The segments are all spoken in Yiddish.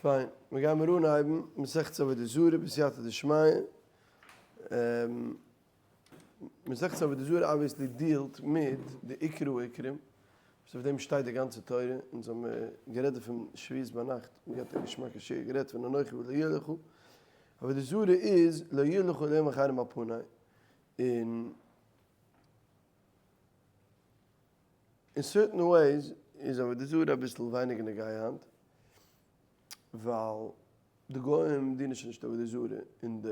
פיין, מיר גיימיר אנהייבן מסכת עבודה זרה בסייעתא דשמיא. מסכת עבודה זרה obviously דיעלט מיט די עיקר העיקרים, וואס אויף דעם שטייט די גאנצע תורה, אונז האבן גערעדט דערפון שבועות ביינאכט, מיר געהאט א געשמאקע שיעור גערעדט פון אנכי ולא יהיה לך, עבודה זרה איז לא יהיה לך אלהים אחרים על פני, און אין certain ways איז עבודה זרה אביסל ווייניגער נוגע היינט, ווייל די גוים דינען שוין נישט עבודה זרה אין די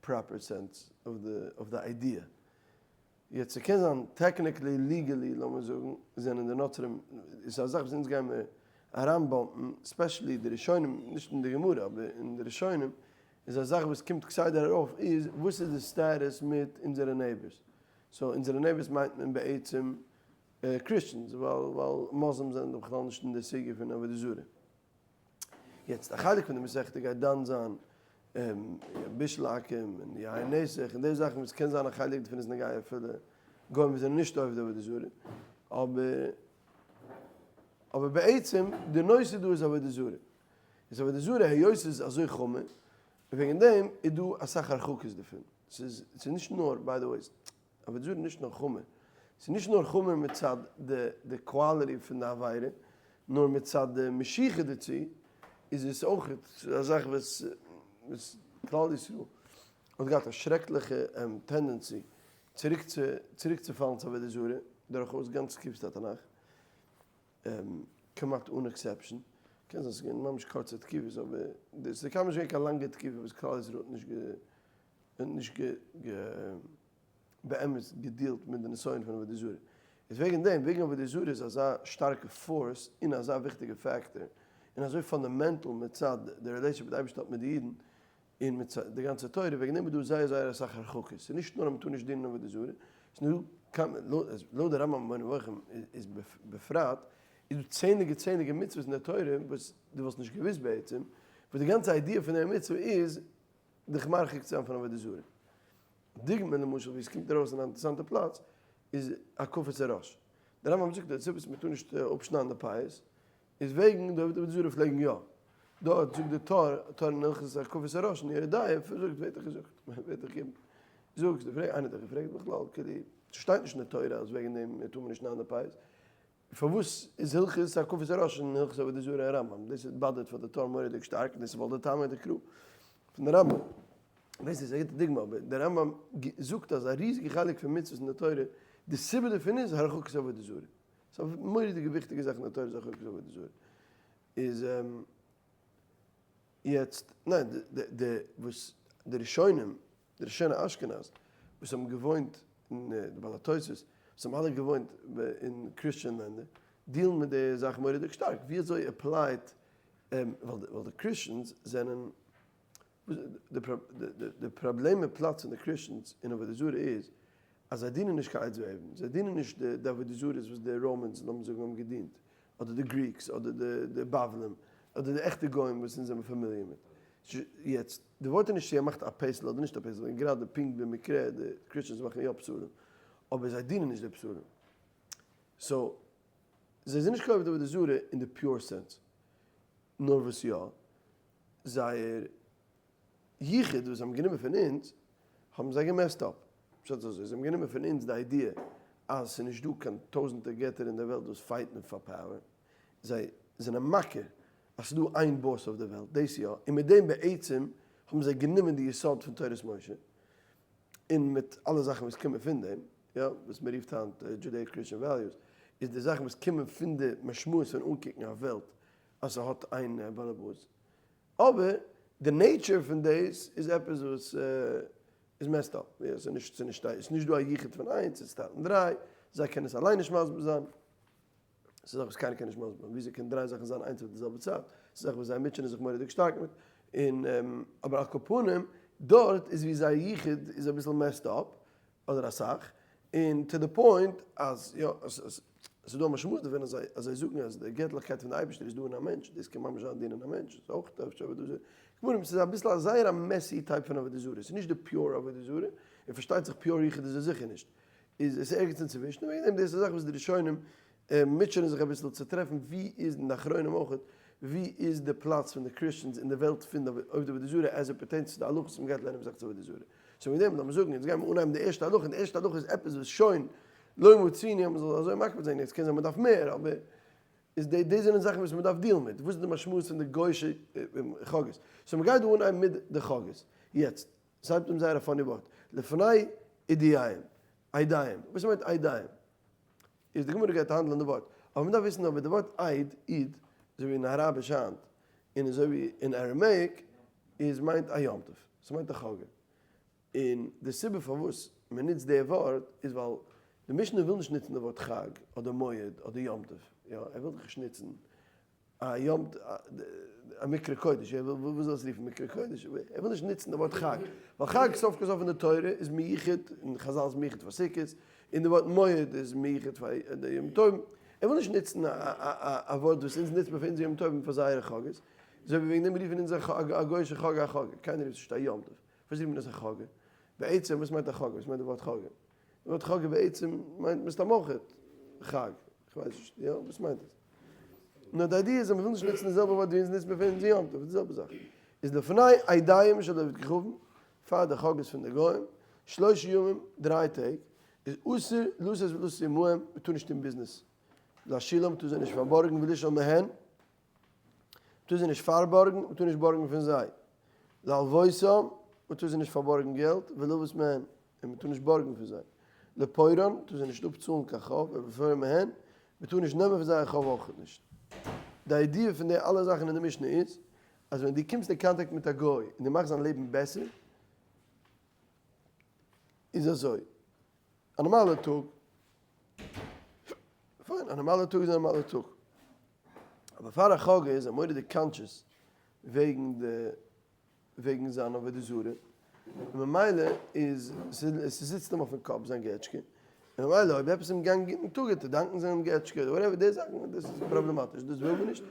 proper sense אוו די idea. יעצט ס'קען זיין technically legally לאמיר זאגן זענען די נוצרים, איז א זאך וואס אונז גיימער אריינבאמפן, especially די ראשונים, נישט אין די גמרא אבער אין די ראשונים, איז א זאך וואס קומט כסדר ארויף איז וואס איז די status מיט אונזערע neighbors? so אונזערע neighbors מיינט מען בעצם Christians ווייל ווייל Muslims זענען דאך בכלל נישט אין די סוגיא פון עבודה זרה. יעצט א חלק פון די מסכתא גייט דן זיין בישול עכו"ם און יין נסך און די זאכן וואס קען זיין א חלק דערפון איז נוגע אפילו גוים וואס זענען נישט עובדי עבודה זרה אבער אבער בעצם די נושא דא איז עבודה זרה. איז עבודה זרה היות ס'איז אזוי חמור וועגן דעם איז דא אסאך הרחקות דערפון. ס'איז נישט נאר by the way עבודה זרה איז נישט נאר חמור, ס'איז נישט נאר חמור מצד די quality פון די עבירה, נאר מצד די משיכה דערצו איז עס אויך א זאך וואס כלל ישראל האט געהאט א שרעקליכע tendency צוריקצופאלן צו עבודה זרה דורכאויס גאנץ תקופת התנך, כמעט אן exception, קען זיין ס'איז געווען ממש קורצע תקופות אבער ס'איז קיינמאל נישט געווען קיין לאנגע תקופה וואס כלל ישראל האט נישט באמת געדילט מיט די נסיון פון עבודה זרה. איז וועגן דעם, וועגן עבודה זרה איז אזא שטארקע force און אזא וויכטיגע factor און אזוי fundamental מצד די relationship וואס די אייבערשטער האט מיט די אידן און מצד די גאנצע תורה, וועגן דעם איז דא זייער זייער אסאך הרחקות. ס'איז נישט נאר אז מ'טאר נישט דינען עבודה זרה, ס'איז נאר כמה, לויט די רמב"ם מורה נבוכים איז בפרט, איז דא צענדליגע צענדליגע מצוות אין די תורה וואס דו וואלסט נישט געוואוסט בעצם, וואס די גאנצע idea פון די מצוה איז דיך מרחיק צו זיין פון עבודה זרה. דוגמא למשל ווי עס קומט ארויס אין א אינטערעסאנטע פלאץ איז הקפת הראש. דער רמב"ם זאגט די סיבה וואס מען טאר נישט אפשניידן די פאות איז וועגן די עבודה זרה פלעגן יא. דארט זאגט די טור, טור אין הלכות הקפת הראש אין יורה דעה זאגט ווער האט דיך געזאגט? ווער האט דיך געזאגט? איינער האט דיך געפרעגט בכלל? כאילו ס'שטייט נישט אין די תורה אז וועגן דעם טאר מען נישט שניידן די פאות. פארוואס איז הלכות הקפת הראש און הלכות עבודה זרה אין רמב"ם? דאס באדערט פאר די טור מורא'דיג שטארק, און דאס איז ווייל די טעמא דקרא פון די רמב"ם. דאס איז א גוטע דוגמא, אבער די רמב"ם זאגט אז א ריזיגע חלק פון מצוות אין די תורה, די סיבה דערפון איז הרחקת עבודה זרה. ס'איז א מורא'דיגע וויכטיגע זאך אין די תורה איז הרחקת עבודה זרה. איז יעצט, ניין, די וואס די ראשונים די ראשוני אשכנז וואס האבן געוואוינט אין די בעלי התוספות וואס האבן אלע געוואוינט אין Christian לענדער דילן מיט די זאך מורא'דיג שטארק ווי אזוי apply ט ווייל די Christians זענען די פראבלעם מיט פלאץ פון די Christians אין עבודה זרה איז אז זיי דינען נישט קיין עץ ואבן זיי דינען נישט די עבודה זרות וואס די Romans לאמיר זאגן האבן געדינט אדער די Greeks אדער די בבלים אדער די עכטע גוים וואס אונז זעמיר familiar מיט. יעצט, די ווארט איז נישט צו ער מאכט א פסל אדער נישט א פסל, און גראדע פונקט במקרה די Christians מאכן יא פסלים, אבער זיי דינען נישט די פסלים. so, זיי זענען נישט קיין עובדי עבודה זרה אין די pure sense. נאר וואס יא, זייער יחוד וואס זיי האבן גענומען פון אונז, האבן זיי געמעסט אפ. פשט איז אזוי, זיי האבן גענומען פון אונז די idea אז ס'איז נישט דא קיין טויזענטער געטער אין דער וועלט וואס פייטן פאר power, זיי זענען מכיר אז ס'איז דא איין boss אויף דער וועלט, דאס יא, און מיט דעם בעצם האבן זיי גענומען די יסוד פון תורת משה, און מיט אלע זאכן וואס קומען פון דעם, יא, וואס מען רופט היינט Judaic Christian values, איז די זאכן וואס קומען פון די משמעות פון אנקוקן א וועלט אז ס'האט איין באלעבאס. אבער די nature פון דאס איז עפעס וואס איז messed up, ס'איז נישט, ס'איז נישט, ס'איז נישט דא א יחוד פון איינס, ס'איז צעטיילט אין דריי, זיי קענען עס אליין נישט מסביר זיין, ס'איז א זאך וואס קיינער קען נישט מסביר זיין, וויאזוי קען דריי זאכן זיין איינס אויף די זעלבע צייט, ס'איז א זאך וואס זיי מוטשענען זיך מורא'דיג שטארק מיט, און אבער על כל פנים, דארט איז ווי זייער יחוד איז אביסל messed up, אדער אסאך, און to the point אז יא, עס איז דא א משמעות דערפון אז זיי אז זיי זאגן אז די געטליכקייט פון די אייבערשטער איז דא אין א מענטש, דאס קען ממש זיין דינען א מענטש, איז אויך אפשר עבודה זרה. כמובן ס'איז אביסל א זייער א messy type פון עבודה זרה, ס'איז נישט די pure עבודה זרה, און פארשטייט זיך pure יחוד איז עס זיכער נישט, איז עס ערגעץ אינצווישן, און וועגן דעם דאס איז א זאך וואס די ראשונים מוטשענען זיך אביסל צו טרעפן ווי איז, און די אחרונים אויך, ווי איז די פלאץ פון די Christians אין די וועלט פון די עובדי עבודה זרה as it pertains צו די הלכות וואס מ'גייט לערנען מסכת עבודה זרה. so מיט דעם לאמיר זאגן, יעצט גיימיר אנהייבן די ערשטע הלכה, און די ערשטע הלכה איז עפעס וואס שוין לא מצינו אז מ'זאל אזוי מקפיד זיין, יעצט קען זיין מ'דארף מער, אבער איז די די זענען זאכן וואס מ'דארף deal ן מיט, וואס איז די משמעות פון די גוי'אישע חגאות. so מ'גייט דא אנהייבן מיט די חגאות. יעצט, ס'הייבט אן זייער א funny ווארט, לפני אידיים, אידיים, וואס מיינט אידיים? איז די גמרא גייט האנדלען די ווארט, אבער מ'דארף וויסן אבער די ווארט עיד, איד, אזוי ווי אין אראביש היינט, און אזוי ווי אין Aramaic, איז מיינט א יום טוב, ס'מיינט א חגא. און די סיבה פארוואס מ'נוצט די ווארט איז ווייל די משנה וויל נישט נוצן די ווארט חג אדער מועד אדער יום טוב, יא, ער וויל דאך נישט נוצן א יום א מקרא קודש, ער וויל וואס זאל עס רופן מקרא קודש, ער וויל נישט נוצן די ווארט חג, ווייל חג סוף כל סוף אין די תורה איז מיוחד, אין חזל איז מיוחד פאר סוכות, און די ווארט מועד איז מיוחד פאר די יום טובים, ער וויל נישט נוצן א ווארט וואס אונז נוצט מען פאר אונזער יום טובים פאר זייערע חגאות, אזוי ווי וועגן דעם רופן אונז א גוי'אישע חג א חגא, קיינער רופט עס נישט א יום טוב, פארוואס רופט מען עס א חגא? בעצם וואס מיינט א חגא? וואס מיינט די ווארט חגא? די ווארט חגא בעצם מיינט מסתם אויך חג, כ'ווייס נישט, יא? וואס מיינט עס? נאר די idea איז אז מ'וויל נישט נוצן די זעלבע ווארט ווי אונז נוצן מיר פאר אונזער יום טוב, די זעלבע זאך איז לפני עדיים של עובד כוכבים, פאר די חגאות פון די גוים, שלושה ימים, דריי טעג, איז אסור לשאת ולתת עמהם, מ'טאר נישט טון ביזנעס, להשאילם, מ'טאר זיי נישט פארבארגן ולשאול מהן, מ'טאר זיי נישט פארבארגן, מ'טאר נישט בארגן פון זיי, להלוותם, מ'טאר זיי נישט פארבארגן געלט, וללוות מהן, און מ'טאר נישט בארגן פון זיי. לפורען, מ'טאר זיי נישט אפצאלן קיין חוב, ולפרוע מהן, מ'טאר נישט נעמען פון זיי א חוב אויך נישט. די idea פון די אלע זאכן אין די משנה איז, אז ווען דו קומסט אין קאנטאקט מיט א גוי און דו מאכסט זיין לעבן בעסער, איז אזוי, א נארמאלער טאג, פיין, א נארמאלער טאג איז א נארמאלער טאג. אבער פאר א חגא איז ער מורא'דיג conscious וועגן די וועגן זיין עבודה זרה, און ממילא איז ס'זיצט אים אויפן קאפ זיין געטשקע, און ממילא אויב עפעס איז אים געגאנגען גוט אין טאג וועט ער דאנקן זיין געטשקע אדער whatever, די זאכן דאס איז פראבלעמאטיש, דאס וויל מען נישט,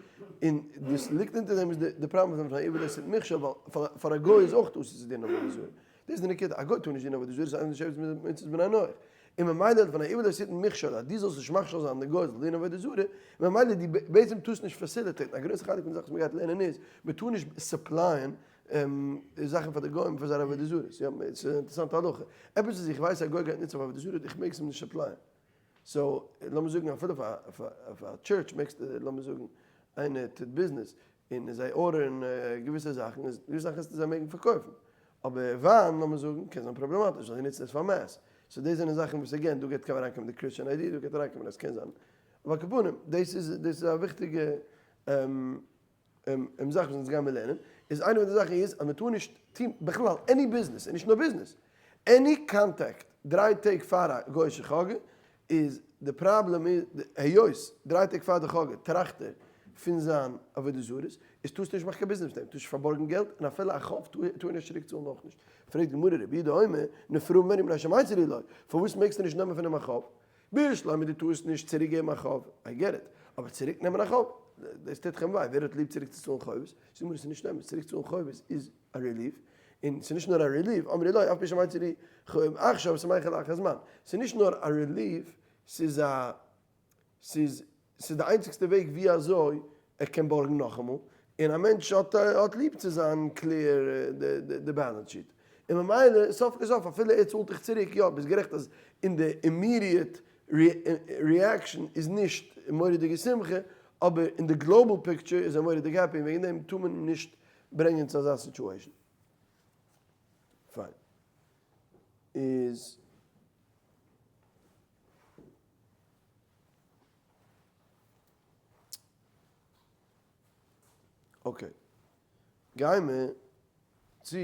און דאס ליגט אונטער דעם איז די פראבלעם פון פון איבער דאס איז מכשול ווייל פאר א גוי איז אויך אסור צו דינען עבודה זרה, דאס איז די נקודה, א גוי טאר נישט דינען עבודה זרה, ס'איז איינס פון די שבע מצוות בני נח, און ממילא לפני עור לא תתן מכשול אז דו זאלסט נישט מכשיל זיין די גוי זאל דינען עבודה זרה, ממילא דו בעצם טארסט נישט facilitate ן, א גרויסע חלק פון די זאכן וואס מ'גייט לערנען איז, מ'טאר נישט supply ען זאכן פאר די גוים פאר זייער עבודה זרות, יא, ס'איז א אינטערעסאנטע הלכה, עפעס וואס איך ווייס א גוי גייט נוצן פאר עבודה זרה, איך מעג עס אים נישט supply ען, so לאמיר זאגן אפילו פאר א church מעגסטו, לאמיר זאגן איינער טוט ביזנעס און זיי order ן געוויסע זאכן, איז געוויסע זאכן וועסטו זיי מעגן פארקויפן, אבער וויין לאמיר זאגן קען זיין פראבלעמאטיש ווייל זיי נוצן עס פאר mass, so דאס זענען זאכן וואס again דא גייט אריינקומען די Christian idea, דא גייט אריינקומען אז ס'קען זיין, אבער על כל פנים דאס איז דאס איז א וויכטיגע זאך וואס אונז גיימיר לערנען, איז איינע פון די זאכן איז אז מ'טאר נישט טון בכלל any ביזנעס, און נישט נאר ביזנעס, any contact דריי טעג פאר א גוי'אישע חגא איז די פראבלעם איז היות דריי טעג פאר די חגא טראכט ער פון זיין עבודה זרות איז טארסטו נישט מאכן קיין ביזנעס מיט אים טארסט נישט פארבארגן געלט און אפילו א חוב טאר ער נישט צוריק צאלן אויך נישט פרעגט די גמרא רבי יהודה אומר נפרע ממנו מפני שמיצר הוא לו פארוואס מעגסטו נישט נעמען פון אים א חוב בשלמא דו טארסט נישט צוריק געבן א חוב I get it אבער צוריק נעמען א חוב דאס טוט דאך אים וויי ווער האט ליב צוריק צו צאלן חובות זאגט די גמרא ס'איז נישט אמת צוריק צאלן חובות איז א relief, און ס'איז נישט נאר א relief, אמרו לו אף על פי שמיצר הוא עכשיו שמח לאחר זמן, ס'איז נישט נאר א relief, ס'איז א, ס'איז, ס'איז די איינציגסטע וועג ווי אזוי ער קען בארגן נאכאמאל, און א מענטש האט האט ליב צו זיין clear די balance sheet, און ממילא סוף כל סוף אפילו ער צאלט דיך צוריק, יא ביסט גערעכט אז אין די immediate reaction איז נישט מורא'דיגע שמחה, אבער אין די global picture איז ער מורא'דיג happy און וועגן דעם טאר מען נישט ברענגען צו אזא situation. פיין. איז. okay. גיימער צו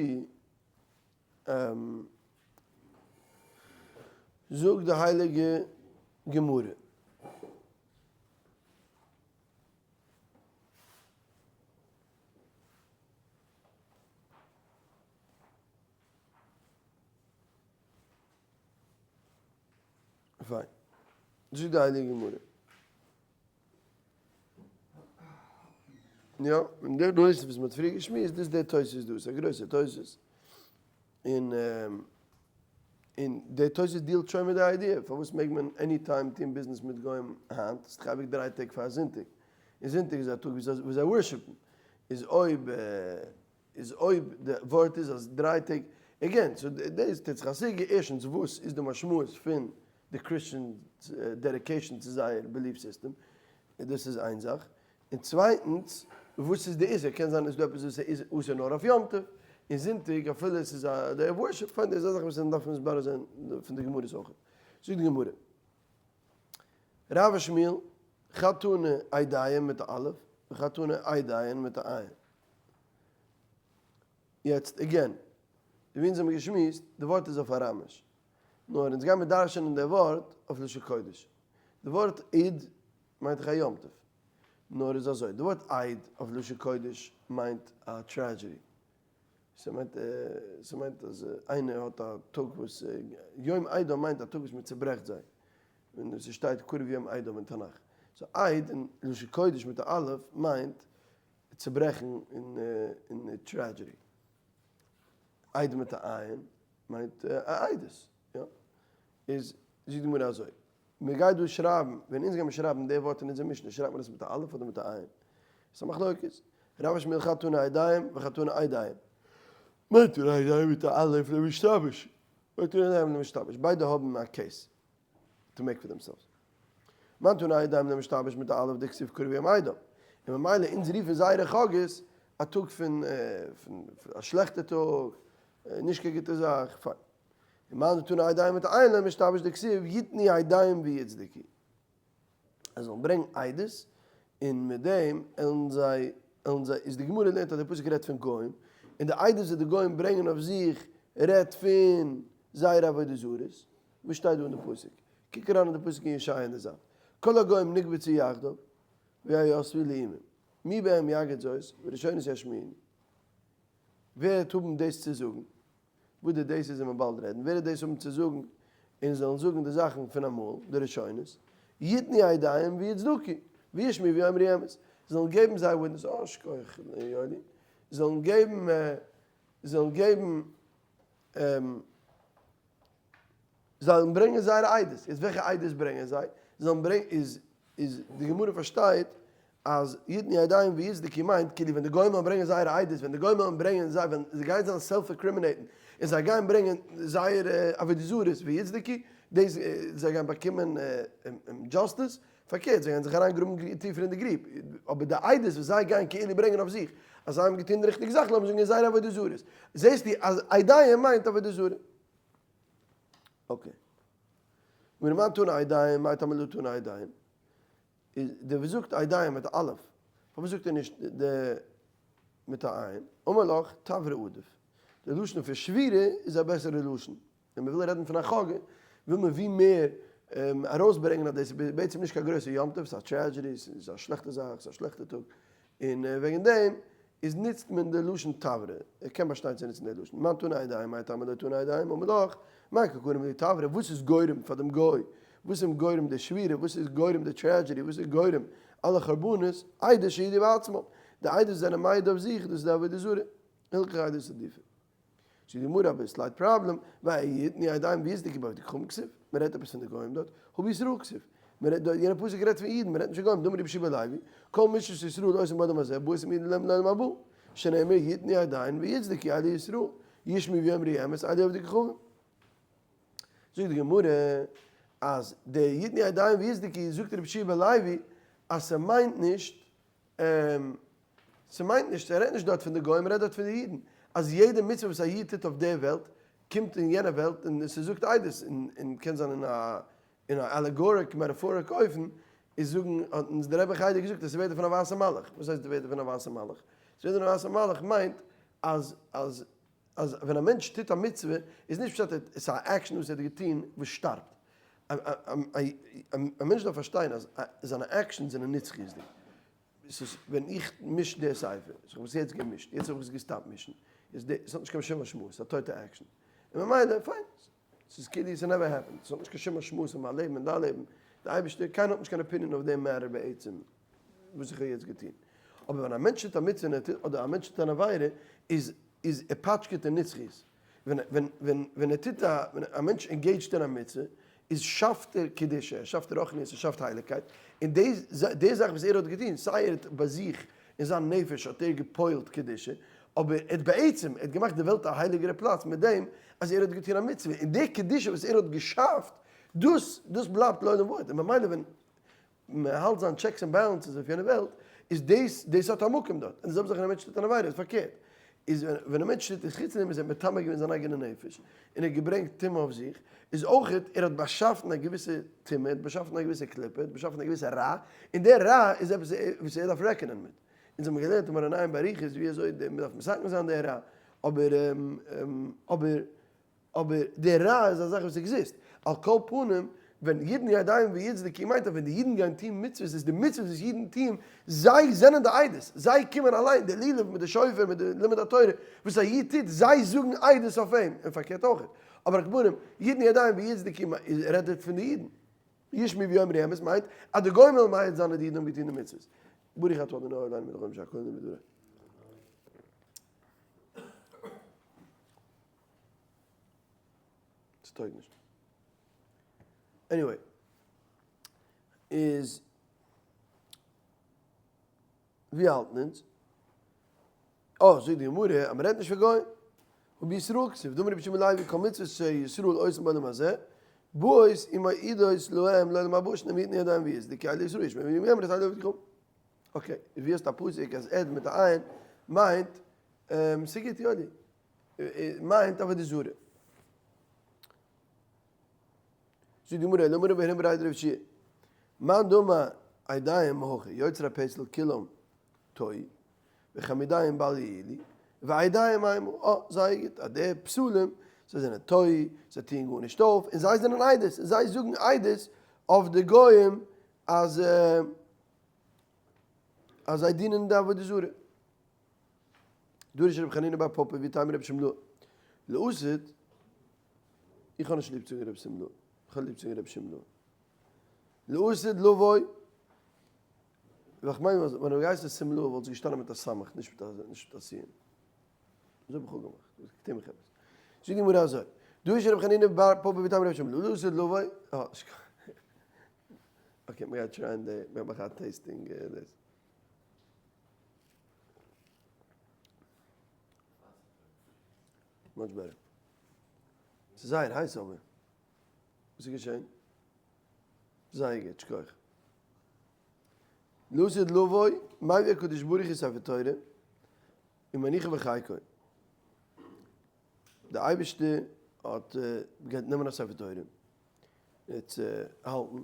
זאגט די הייליגע גמרא. פיין. זאגט די הייליגע גמרא. יא, און דער נושא וואס מ'האט פריער געשמועסט, דאס איז דער תוס' דא, ס'איז א גרויסער תוס'. און און דער תוס' deal ט שוין מיט די idea, פארוואס מעג מען any time טון ביזנעס מיט גוים היינט, ס'איז דאך אייביג דריי טעג פאר זונטאג. און זונטאג איז א טאג וואס זיי worship ן, איז אויב איז אויב די ווארט איז אז דריי טעג, again, so דאס טוט זיך א סוגיא, ערשטנס וואס איז די משמעות פון די Christian dedication צו זייער belief system, דאס איז איין זאך, און צווייטנס וואס איז די איסור, קען זיין איז דא עפעס וואס איז אסור נאר אויף יום טוב, און זונטאג אפילו עס איז א day of worship, פיין דאס איז א זאך וואס מ'דארף מסביר זיין פון די גמרות אויך. זאגט די גמרא, רב ושמואל, חד תנא עידיהם מיט א אלף, וחד תנא עדיהן מיט א עין. יעצט again, ווי אונז האבן געשמועסט, די ווארט איז אויף אראמיש. נאר אונז גיימיר דרש'ענען די ווארט אויף לשון קודש. די ווארט איד מיינט דאך א יום טוב. נאר איז אזוי, די ווארט עיד אויף לשון קודש מיינט א tragedy. ס'מיינט ס'מיינט אז איינער האט א טאג וואס יום עידם מיינט א טאג וואס מ'צוברעכט זיי. און ס'שטייט קרוב יום עידם אין תנך. so עיד אין לשון קודש מיט א אלף מיינט צוברעכן און tragedy. עד מיט א עין מיינט א עדות. יא. איז זאגט די גמרא אזוי. מען גייט דא שרייבן, ווען אונז גיימיר שרייבן די ווארט אין אונזער משנה, שרייבט מען עס מיט א אלף אדער מיט א עין? ס'איז א מחלוקת. רב ושמואל חד תנא עדיהם וחד תנא עדיהן. מאן תנא עדיהם מיט א אלף למשתמש. מאן תנא עדיהם למשתמש. ביידע האבן א case to make for themselves. מאן תנא עדיהם למשתמש מיט א אלף דכתיב קרוב יום עדם. און ממילא אונז רופן זייערע חגאות א טאג פון א שלעכטע טאג, נישט קיין גוטע זאך, פיין. און מאן דתנא עדיהם מיט עין למשתמש דכתיב יתנו עדיהם ויצדקו. זיי זאלן ברענגן עדות און מיט דעם עלן זיי עלן זיי איז די גמרא לערנט אז די פסוק רעדט פון גוים און די עדות וואס די גוים ברענגען אויף זיך רעדט פון זייערע עבודה זרות. וואס שטייט דא אין די פסוק? קוק אריין אין די פסוק אין ישעיה אין די זייט כל הגוים נקבצו יחדיו ויאספו לאומים מי בהם יגיד זאת וראשונות ישמיעוני ווער העט האבן דאס צו זאגן? וואס די דאס איז וועט מען באלד רעדן, ווער וועט דאס האבן צו זאגן, און זאלן זאגן די זאכן פון אמאל, די ראשונות, יתנו עדיהם ויצדקו, וישמעו ויאמרו אמת, זאלן געבן זייער witness, אה שכוח יואלי, זאלן געבן, זאלן געבן, זאלן ברענגען זייערע עדות, יעצט וועלכע עדות ברענגען זיי? זאלן ברענגען, איז איז די גמרא פארשטייט אז יתנו עדיהם ויצדקו מיינט כאילו ווען די גוים וועלן ברענגען זייערע עדות, ווען די גוים וועלן ברענגען זיי, ווען זיי גייען זיין self incriminate ן, און זיי גייען ברענגען זייערע עבודה זרות ויצדקו, דאס זיי גייען באקומען justice, פארקערט זיי גייען זיך אריין גראבן טיפער אין די גריב, אבער די עדות וואס זיי גייען כאילו ברענגען אויף זיך אז זיי האבן געטון די ריכטיגע זאך, לאמיר זאגן אין זייערע עבודה זרות, זעסטו אז עדיהם מיינט עבודה זרה. okay. ווען מאן תנא עדיהם מאי טעמא לא תנא עדיהם? איז דער וואס זאגט עדיהם מיט א אלף, פארוואס זאגט ער נישט די מיט א עין? אמר לך תברא עדיף. די לשון פון שבירה איז א בעסערע לשון. ווען מען וויל רעדן פון א חגא, וויל מען ווי מער ארויסברענגען אז דאס איז בעצם נישט קיין גרויסע יום טוב, ס'איז א tragedy, ס'איז א שלעכטע זאך, ס'איז א שלעכטע טאג, און וועגן דעם איז נוצט מען די לשון תברא, ער קען באשטיין צו נוצן די לשון, מאן תנא עדיהם מאי טעמא לא תנא עדיהם אמר לך, מאי קא גרים להו תברא, וואס איז גורם פאר דעם גוי, וואס איז גורם די שבירה, וואס איז גורם די tragedy, וואס איז גורם אלע חרבנות, עדות שהעידו בעצמם, די עדות זענען מעיד אויף זיך, דאס איז די עבודה זרה, הלכך עדות עדיפא. זאגט די גמרא אבער slight problem, ויתנו עדיהם ויצדקו בעובדי כוכבים כתיב, מען רעדט עפעס פון די גוים דארט, הא בישראל כתיב, מען רעדט דארט, יענער פסוק רעדט פון אידן, מען רעדט נישט פון גוים, דאמר רבי יהושע בן לוי, כל מצוות שישראל עושים בעולם הזה, באות ומועילות להם לעולם הבא, שנאמר יתנו עדיהם ויצדקו אלו ישראל, ישמעו ויאמרו אמת אלו עובדי כוכבים. זאגט די גמרא אז די יתנו עדיהם ויצדקו זאגט רבי יהושע בן לוי אז ס'מיינט נישט ס'מיינט נישט, ער רעדט נישט דארט פון די גוים, ער רעדט דארט פון די אידן, אז יעדע מצוה וואס א איד טוט אויף די וועלט, קומט אין יענע וועלט און ס'זאגט עדות, און קען זיין אין א אין א allegoric metaphoric אופן, איז זאגן, האט אונז דער רבי חיידער געזאגט אז ס'ווערט פון א ווייסע מלאך, וואס הייסט די ווערטער פון א ווייסע מלאך? ס'ווערט פון א ווייסע מלאך מיינט אז אז אז ווען א מענטש טוט א מצוה איז נישט פשט עס איז א action וואס ער האט געטון וואס שטארבט. א מענטש דארף פארשטיין אז זיינע actions זענען נצחיות'דיג. ס'איז ווען איך מיש די ספר, איך האב עס יעצט געמישט, יעצט האב איך עס געסטאפט מישן, איז די, ס'האט נישט קיין שום משמעות, ס'איז א טויטע action. און ממילא, פיין, ס'איז כאילו ס'איז never happened, ס'האט נישט קיין שום משמעות אין מיין לעבן און דיין לעבן, די אייבערשטער, קיינער האט נישט קיין opinion אויף דעם matter בעצם, וואס איך האב יעצט געטון. אבער ווען א מענטש טוט א מצוה און ער טוט, אדער א מענטש טוט אן עבירה, איז איז ער פאטשקעט אין נצחיות. ווען ווען ווען ווען ער טוט א, ווען א מענטש engage ט אין א מצוה, איז שאפט ער קדושה, ער שאפט רוחניות, ער שאפט הייליגקייט, און די די זאך וואס ער האט געטון, סיי ער האט ביי זיך אין זיין נפש האט ער גע'פועל'ט קדושה, אבער ער האט בעצם, ער האט געמאכט די וועלט א הייליגערע פלאץ מיט דעם אז ער האט געטון א מצוה, און די קדושה וואס ער האט געשאפט, דאס דאס בלייבט לעולם ועד, און ממילא ווען מען האלט זיין checks and balances אויף יענע וועלט, איז דאס דאס האט א מקום דארט, און די זעלבע זאך ווען א מענטש טוט אן עבירה איז פארקערט, איז ווען א מענטש טוט אין חוץ לארץ איז ער מטמא געווען זיין אייגענע נפש, און ער האט געברענגט טומאה אויף זיך, איז אויכעט ער האט באשאפן א געוויסע טומאה, ער האט באשאפן א געוויסע קליפה, ער האט באשאפן א געוויסע רע, און דער רע איז עפעס וואס ער דארף רעכענען מיט. אונז האבן געלערנט אין מאור עיניים באריכות ווי אזוי מען דארף מתקן זיין דער רע, אבער אבער אבער די רע איז א זאך וואס exist. על כל פנים, ווען יתנו עדים ויצדקו מיינט אז ווען די אידן גייען טון מצוות איז די מצוות וואס אידן טוען, זיי זענען די עדות, זיי קומען אליין, די לולב מיט די שופר מיט די לימוד התורה וואס א איד טוט, זיי זאגן עדות אויף אים, און פארקערט אויך. אבער על כל פנים, יתנו עדים ויצדקו רעדט ער פון די אידן. ישמעו ויאמרו אמת מיינט אז די גוים וועלן מעיד זיין אז די אידן האבן געטון די מצוות. ברוך אתה ה' אלוהינו מלך העולם שהכל נהיה בדברו. ס'טויג נישט. Anyway. איז ווי האלטן אונז? אה, זאגט די גמרא אז מ'רעדט נישט פון גוים. ובישראל כתיב, דאמר רבי שמעון לוי כל מצוות שישראל עושים בעולם הזה, באות ומעידות להם לעולם הבא שנאמר יתנו עדים ויצדקו אלה ישראל ישמעו ויאמרו אמת אלה עבדיך. Okay, ווי האסטו א פסוק אז עד מיט א עין מיינט ס'גוט יאלי מיינט עבודה זרה. זאגט די גמרא אלא אמר רב הונא בריה דרב יהושע מאן דאמר עדים מהכא יוצרי הפסל כולם טעו וחמודיים בל יועילו ועדים המה אה זייער גוט אז די פסלים זיי זענען טעו זיי טוען גארנישט אויף און זיי זענען עדות און זיי זאגן עדות אויף די גוים אז אז זיי דינען די עבודה זרה. דרש רבי חנינא בר פפא ואיתימא רבי שמלאי לעתיד, איך האב נישט ליב צו זאגן רבי שמלאי, איך האב ליב צו זאגן רבי שמלאי. לעתיד לבוא, איך מיין אז ווען ער געהייסן שמלאי וואלט עס געשטאנען מיט א סמך נישט מיט א סין. אזוי האב איך אפגעמאכט, דאס טוה מיך עפעס. זאגט די גמרא אזוי, דרש רבי חנינא בר פפא ואיתימא רבי שמלאי לעתיד לבוא, אה, okay, מ'גייט try ען די, מ'גייט מאכן א tasting דאס. Much better. ס'איז זייער הייס אבער. וואס איז געשען? זייער גוט, שכוח. לעתיד לבוא, מביא הקדוש ברוך הוא ספר תורה, ומניחו בחיקו. די אייבערשטער האט גייט נעמען א ספר תורה, צו האלטן,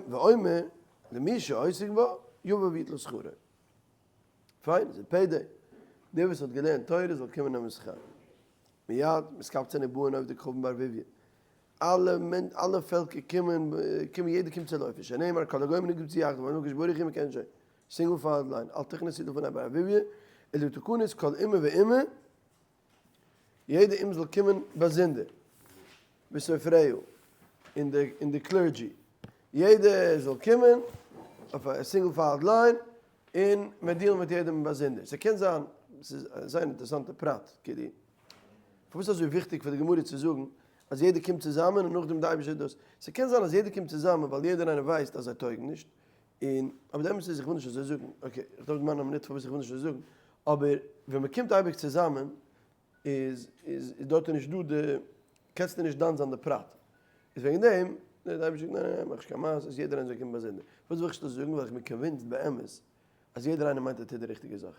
ואומר למי שעוסק בה יבא ויטול שכרו. פיין, איז פיידעי, דער וואס האט געלערנט תורה זאל קומען נעמען שכר. מיד, מתקבצין ובאין עובדי כוכבים בערבוביא. אלע אלע פעלקער קומען, קומען יעדער קומט צו לויפן, שנאמר כל הגוים נקבצו יחדיו ואומר הקדוש ברוך הוא מ'קען שוין, single file line, אל תכנסו לפני בערבוביא, אלא תכנס כל אומה ואומה, יעדע אומה זאל קומען באזונדער, וסופריה, און די און די clergy, יעדער זאל קומען אויף א single filed line, און מען deal ן מיט יעדעם באזונדער. ס'קען זיין, ס'איז א זייער אינטערעסאנטע פרט, כאילו, פארוואס איז אזוי וויכטיג פאר די גמרא צו זאגן אז יעדער קומט צוזאמען און נאכדעם די אייבערשטער דאס? ס'קען זיין אז יעדער קומט צוזאמען ווייל יעדער איינער ווייסט אז זיי טויגן נישט, און, אבער די אמת איז איך וויל נישט אזוי זאגן, okay, איך דארף דערמאנען א מינוט פארוואס איך וויל נישט אזוי זאגן, אבער ווען מען קומט אייביג צוזאמען איז איז דארט איז נישט דא די, קענסטו נישט דן זיין די פרט, איז וועגן דעם דער אייבערשטער זאגט ניין ניין ניין מאך נישט קיין מעשה, אז יעדער איינער זאל קומען באזונדער, וואס וויל איך דאס זאגן ווייל איך בין convinced באמת אז יעדער איינער מיינט ער טוט די ריכטיגע זאך,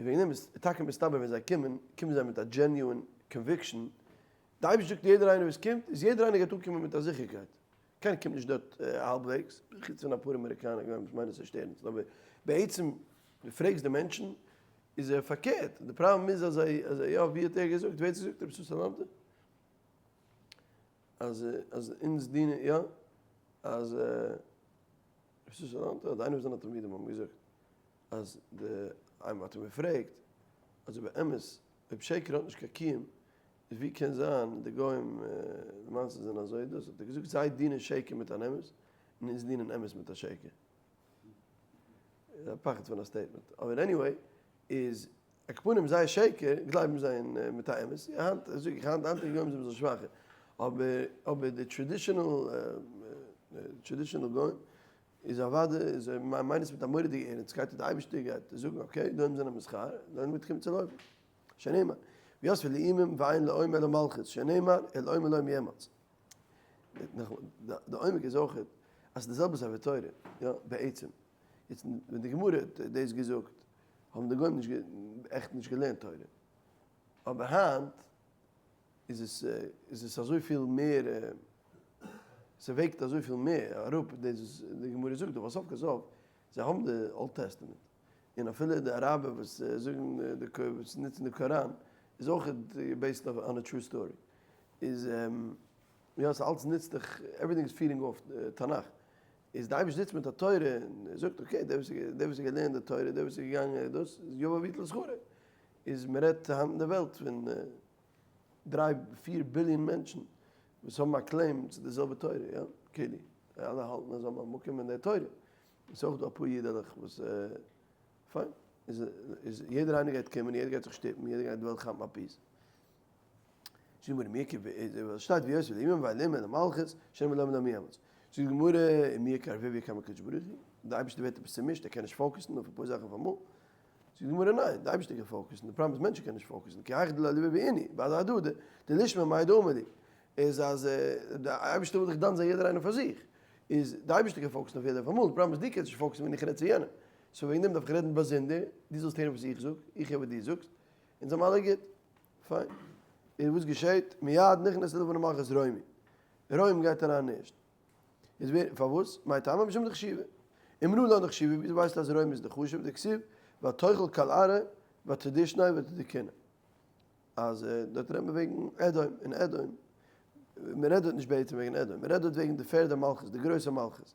און וועגן דעם איז טאקע מסתבר ווען זיי קומען, קומען זיי מיט א genuine conviction, די אייבערשטער זאגט יעדער איינער וואס קומט, איז יעדער איינער גייט אנקומען מיט א זיכערקייט, קיינער קומט נישט דארט האלבוועגס, חוץ פון אפאר אמעריקאנער גוים וואס מיינען ס'איז שטערנס, אבער בעצם דו פרעגסט די מענטשן איז ער פארקערט, די פראבלעם איז אז זיי, אז יא ווי האט ער געזאגט, ווער האט עס געזאגט, רבי ישראל סאלאנטער? אז אז אונז דינען יא, אז רבי ישראל סאלאנטער אדער איינער פון זיינע תלמידים האבן געזאגט אז די, איינמאל האט אים געפרעגט אז אויב באמת אויב שקר האט נישט קיין קיום איז ווי קען זיין די גוים די מעשה זענען אזוי דאס האט ער געזאגט זיי דינען שקר מיט אן אמת און אונז דינען אמת מיט א שקר. איז א פחד פון א statement אבער anyway איז עכ"פ זייער שקר גלייבן זיי אין מיט א אמת היינט זאג איך היינט היינטיגע גוים זענען אביסל שוואכער. אבער אבער די traditional traditional גוים איז אוודאי איז מיין עס מיט א מורא'דיגע ערנסטקייט און די אייבערשטער גייט זאגן okay דא האבן זיי א מסחר דא האבן מיר קומט צו לויפן שנאמר ויספו לאומים ואין לאום אלא מלכות שנאמר אל אום אלוהים יאמץ די עומק איז אויך אז די זעלבע ספר תורה יא בעצם יעצט ווען די גמרא האט דאס געזאגט האבן די גוים נישט עכט נישט געלערנט תורה אבער היינט איז עס איז עס אזויפיל מער ס'וועגט אזויפיל מער אראפ דאס וואס די גמרא זאגט דא ווייל סוף כל סוף זיי האבן די Old Testament און אפילו די אראבער וואס זאגן די וואס נוצן די קוראן איז אויך based אויף אן א true story איז יא ס'אלץ נוצט דיך everything איז feeding off תנך איז די אייבערשטער זיצט מיט א תורה און ער זאגט okay דער וואס דער וואס האט געלערנט די תורה דער וואס איז געגאנגען דאס איז יבוא ויטול שכרו איז מ'רעדט היינט אין די וועלט פון דריי פיר ביליאן מענטשן וואס האבן א claim צו די זעלבע תורה, יא? כאילו, אלע האלטן אז זיי האבן א מקום אין דער תורה. עס איז אויך דא אפאר אידעלעך וואס, פיין, איז איז יעדער איינער גייט קומען, יעדער גייט זיך שטופן, יעדער גייט וועלן כאפן א piece. שטייט ויוסף לאומים ואין לאום אלא מלכות, שנאמר אל אום אלהים יאמץ. זאגט די גמרא, ומי איכא לערבוביא קמי קודשא בריך הוא, די אייבערשטער ווערט עפעס צומישט, ער קען נישט focus ן אויף אפאר זאכן אויף אמאל. זאגט די גמרא ניין, די אייבערשטער קען focus ן, די פראבלעם איז מענטשן קענען נישט focus ן, כי היכי דלערבוביא אינהו, בהדי הדדי, דלישמעו מאי דאמר להו, איז אז די אייבערשטער וויל דאך דן זיין יעדער איינער פאר זיך, איז די אייבערשטער קען focus ן אויף יעדער אויף אמאל, די פראבלעם איז דו קענסט נישט focus ן ווען איך רעד צו יענעם, so וועגן דעם דארף איך רעדן באזונדער, דו זאלסט הערן וואס איך זאג, איך הער וואס דו זאגסט, אונז זעמער אלע גוט. פיין. און וואס געשעט? מיד נכנס ללפני מלכות רומי. רוים גייט אריין ערשט. איז ווער, פארוואס? מאי טעמא משום דחשיבא. ומנא לן דחשיבא, וויאזוי ווייסטו אז רוים איז די חשוב, דכתיב, ותאכל כל עראי ותדשנה ותדכנה. אז דארט רעדט מען וועגן אדום, און אדום, מען רעדט דארט נישט בעצם וועגן אדום, מען רעדט דארט וועגן די פערדע מלכות, די גרויסע מלכות.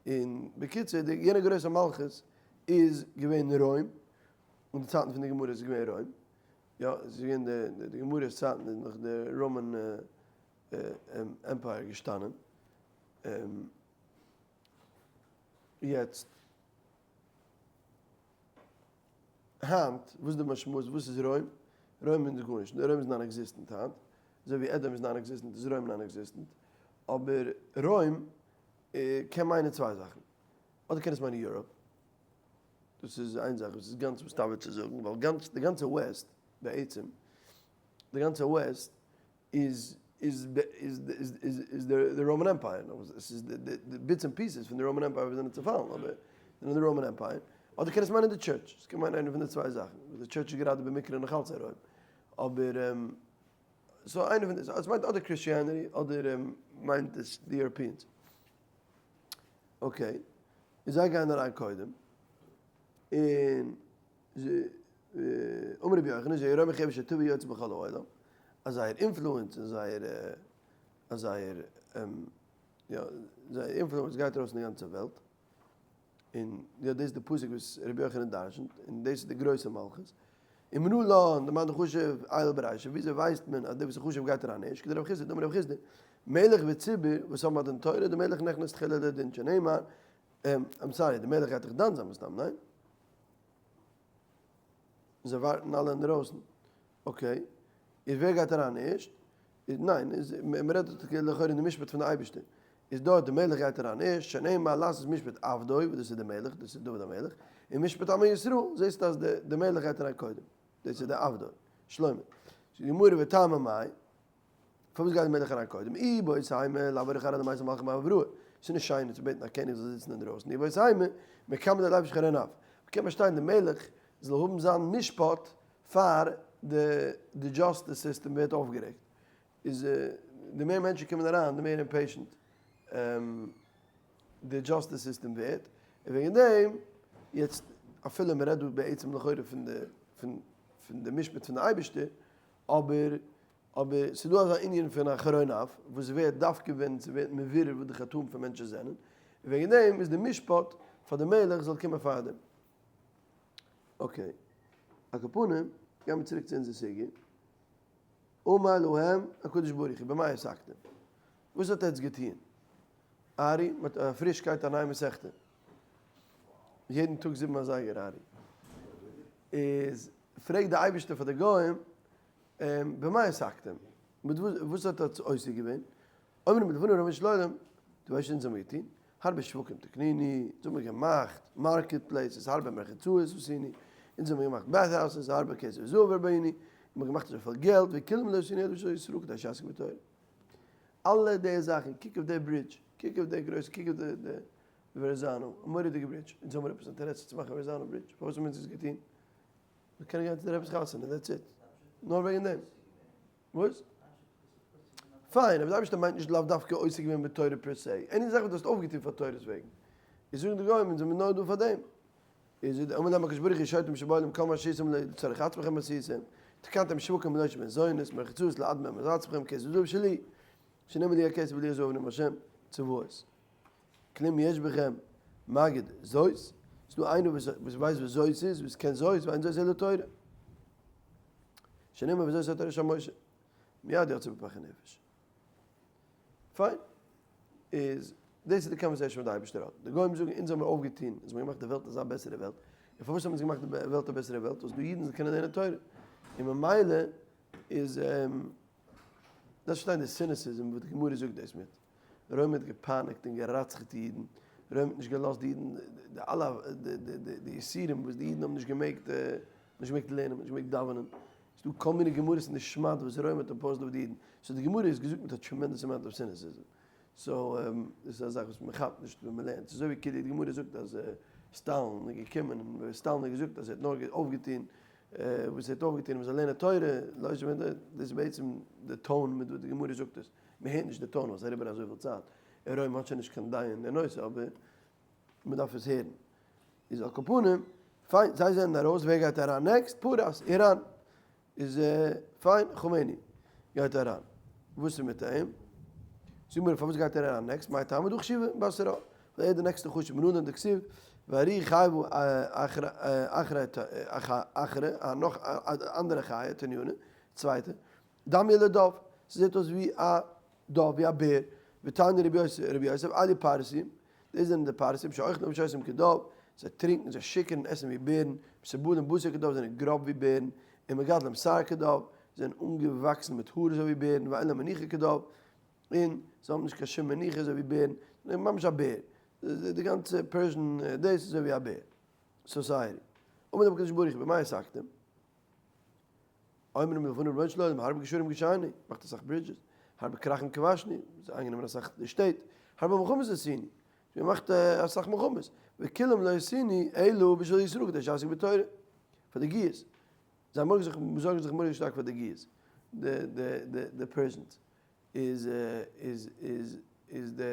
און בקיצור, די יענע גרויסע מלכות איז געווען רוים, אין די צייטן פון די גמרא איז עס געווען רוים, יא, עס איז געווען די די גמרא'ס צייטן איז נאך די Roman Empire געשטאנען. יעצט, היינט, וואס איז די משמעות, וואס איז רוים? רוים איז גארנישט, רוים איז non-existent היינט, אזוי ווי אדום איז non-existent איז רוים non-existent, אבער רוים קען מיינען צוויי זאכן, אדער קען עס מיינען Europe, דאס איז איין זאך וואס איז גאנץ מסתבר צו זאגן, ווייל גאנץ די גאנצע West בעצם, די גאנצע West איז איז איז איז איז די Roman Empire, עס איז די bits and pieces פון די Roman Empire וואס זענען צעפאלן, אבער זענען די Roman Empire, אדער קען עס מיינען די טשערטש, עס קען מיינען איינע פון די צוויי זאכן, די טשערטש איז גראדע במקרה נאך אלץ א רוים, אבער so איינע פון די, עס מיינט אדער Christianity אדער מיינט עס די Europeans. Okay, און זיי גייען אריין קודם, און אמר רבי יוחנן, זו רומי חייב שטוב יוצא בכל העולם, אז זייער influence און זייער, אז זייער, יא, זייער influence גייט ארויס אין די גאנצע וועלט, און יא, דאס איז די פסוק וואס רבי יוחנן דרשנ'ט, און דאס איז די גרויסע מלכות. ומנא לן, דמאן דחשיב עייל ברישא, וויאזוי ווייסט מען אז דער וואס איז חשוב גייט אריין ערשט, כדרב חסדא, דאמר רב חסדא, מלך וציבור וואס האבן א דין תורה, די מלך נכנס תחילה לדין שנאמר, I'm sorry, די מלך גייט דאך דן זיין מסתם, ניין? זיי ווארטן אלע אינדרויסן. Okay, איז ווער גייט אריין ערשט? איז ניין, איז מען רעדט דאך לכאורה אין די משפט פון די אייבערשטער, איז דארט די מלך גייט אריין ערשט, שנאמר לעשות משפט עבדו, וואס דאס איז די מלך, דאס איז דוד המלך, און משפט עמו ישראל, זעסטו אז די מלך גייט אריין קודם, דאס איז די עבדו, שלמה. זאגט די גמרא וטעמא מאי, פארוואס גייט די מלך אריין קודם, איבעית אימא לעבור אחריה דמייתי מלכא מאי אבראה, ס'איז נישט שיין צו בעטן א קעניג זאל זיצן אינדרויסן, איבעית אימא מקמי דלבש חרון אף, מ'קען פארשטיין די מלך זאל האבן זיין משפט פאר די די justice system ווערט אויפגערעגט איז די מער מענטשן קומען אריין די מער impatient די justice system ווערט, און וועגן דעם יעצט אפילו מען רעדט דא בעצם לכאורה פון די פון פון די משפט פון די אייבערשטער, אבער אבער ס'איז דא אזא ענין פון א חרון אף וואס ווערט דווקא ווען ס'ווערט מבורר וואס די חטאים פון מענטשן זענען, און וועגן דעם איז די משפט פאר די מלך זאל קומען פארדעם. Okay, על כל פנים, גייען מיר צוריק צו אונזער סוגיא. אמר להם הקדוש ברוך הוא, במה עסקתם? וואס האט עטץ געטוען? ארי, מיט א פרישקייט א נייע מסכתא. יעדן טאג זיבן אזייגער ארי. איז פרעגט די אייבערשטער פאר די גוים, במה עסקתם? מיט וואס האט ער עוסק געווען? אומרים לפניו רבונו של עולם, דו ווייסט אונז האבן מיר געטון? הרבה שווקים תקנינו, אונז האבן מיר געמאכט market places, הרבה מרחצאות עשינו, אונז האבן מיר געמאכט bath houses, הרבה כסף וזהב הרבינו, און מיר געמאכט אזויפיל געלט, וכולם לא עשינו אלא בשביל ישראל כדי שיעסקו בתורה. אלע די זאכן, קוק אויף די ברידזש, קוק אויף די גרויסע, קוק אויף די ווערעזאנא, א מורא'דיגע ברידזש, אונז האבן מיר עפעס אינטערעסע צו מאכן ווערעזאנא ברידזש? פארוואס האבן אונז עס געטון? מיר קענען גיין צו די רבי'ס חתונה, that's it. נאר וועגן דעם. וואס? פיין, אבער די אייבערשטער מיינט נישט לאו דווקא עוסק געווען בתורה per se. Any זאך וואס דו האסט אויפגעטון פאר תורה'ס וועגן. איז זאגן די גוים, אונז זעמיר נאר דא פאר דעם. איז אמר להם הקדוש ברוך הוא שוטים שבעולם כל מה שעשיתם לצורך עצמכם עשיתם, תקנתם שווקים בלא מזונות, מרחצאות לעד מהם עצמכם כסף זהב שלי, שנאמר לי הכסף ולי הזהב נאום השם צבאות. כלום יש בכם מגיד זאת, ס'איז דא איינער וואס ווייסט וואס זאת איז, וואס קען זאת, ואין זאת אלא תורה. שנאמר וזאת התורה של משה. מיד יצא בפחי נפש. פיין. איז דאס איז די conversation וואס די אייבערשטער האט. די גוים זאגן אונז האבן מיר אויפגעטון, אונז האבן מיר געמאכט די וועלט אזא בעסערע וועלט. און פארוואס האבן אונז געמאכט די וועלט א בעסערע וועלט? אז די אידן זאלן קענען לערנען תורה. און ממילא איז דארפסט פארשטיין די cynicism וואס די גמרא זאגט דאס מיט. רוים האט געפייניגט און גערצח'ט אידן, רוים האט נישט געלאזט די אידן, די אלע די איסורים וואס די אידן האבן נישט געמעגט, נישט געמעגט לערנען, נישט געמעגט דאווענען, ס'איז דא כל מיני גמרות אין די שמד וואס רוים האט imposed אויף די אידן, so די גמרא איז געזאגט מיט א tremendous amount of cynicism, so דאס איז א זאך וואס מען כאפט נישט ווען מען לערנט, ס'איז אזוי ווי כאילו די גמרא זאגט אז סטאלין איז געקומען און סטאלין האט געזאגט אז ער האט נאר אויפגעטון וואס ער האט אויפגעטון אז מען זאל לערנען תורה, דאס איז בעצם די tone מיט וואס די גמרא זאגט עס. מען הערט נישט די tone ווייל ס'איז אריבער אזויפיל צייט, און רוים האט שוין נישט קיין דעה אין די נושא אבער מען דארף עס הערן. איז על כל פנים, פיין זיי זענען ארויס, ווער גייט אריין next? פרס, איראן. איז פיין, כומעיני גייט אריין. וואס איז מיט אים? זאג מיר פארוואס גייט ער אריין next? מאי טעמא דא חשיבה בתריה. ווייל ער איז די next ע חשוב מנא דכתיב וארי חייבו אחרי אחרי נאך אנדערע חיה תניינא, צווייטע, דמיא לדוב, ס'זעט אויס ווי א דוב, ווי א בער, ותניא רבי יוסף, אלו פרסים, דאס זענען די פרסים, שאוכלים ושותים כדוב, זיי טרינקן, זיי שיכור'ן און עסן ווי בערן, מסובלים בשר כדוב, זענען גראב ווי בערן, און מגדלים שער כדוב, זענען אנגעוואקסן מיט האר אזוי ווי בערן, ואין להם מנוחה כדוב, און זיי האבן נישט קיין שום מנוחה אזוי ווי בערן, זענען ממש א בער, די גאנצע Persian דאס איז אזוי ווי א בער society. אמר להם הקדוש ברוך הוא במה עסקתם? אומרים לפניו רבונו של עולם, הרבה גשרים גשרנו, מאכט אסאך bridges, הרבה כרכים כבשנו, מ'האט איינגענומען אסאך די שטעט, הרבה מלחמות עשינו, מ'מאכט אסאך מלחמות, וכולם לא עשינו אלא בשביל ישראל כדי שיעסקו בתורה, פאר די גיוס, זיי זארגן זיך מורא'דיג שטארק פאר די גיוס, די Persians. איז איז איז איז די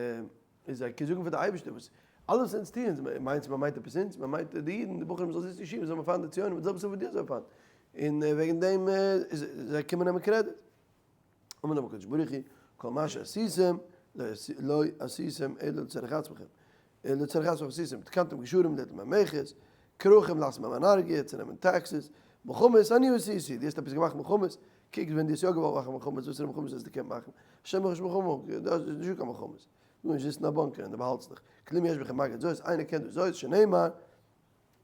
איז זיי זאגן פאר די אייבערשטער וואס אלעס אונז טוען מיינסט מען מיינט עפעס אונז מען מיינט די אידן די בחורים זאלן זיצן אין ישיבה זאל מען פיינט די ציונים די זעלבע וואס דו האסט פיינט און וועגן דעם איז זיי קומען נעמען credit אמר להם הקדוש ברוך הוא כל מה שעשיתם לא עשיתם אלא לצורך עצמכם לצורך עצמכם עשיתם תקנתם גשרים ליטול מהם מכס כרכים לעשות מהם אנארגיה צו נעמען taxes מלחמות אני עשיתי דו האסט עפעס געמאכט מלחמות קוק ווען דו האסט יא געוואלט מאכן מלחמות וואסערע מלחמות האסטו געקענט מאכן? השם ירחם מלחמה, דא איז נישטא קיין מלחמות, דו נישט זיצן אין א bunker און דו באהאלטסט דיך, כלום יש בכם מגיד זאת, איינער קען דאס זאת, שנאמר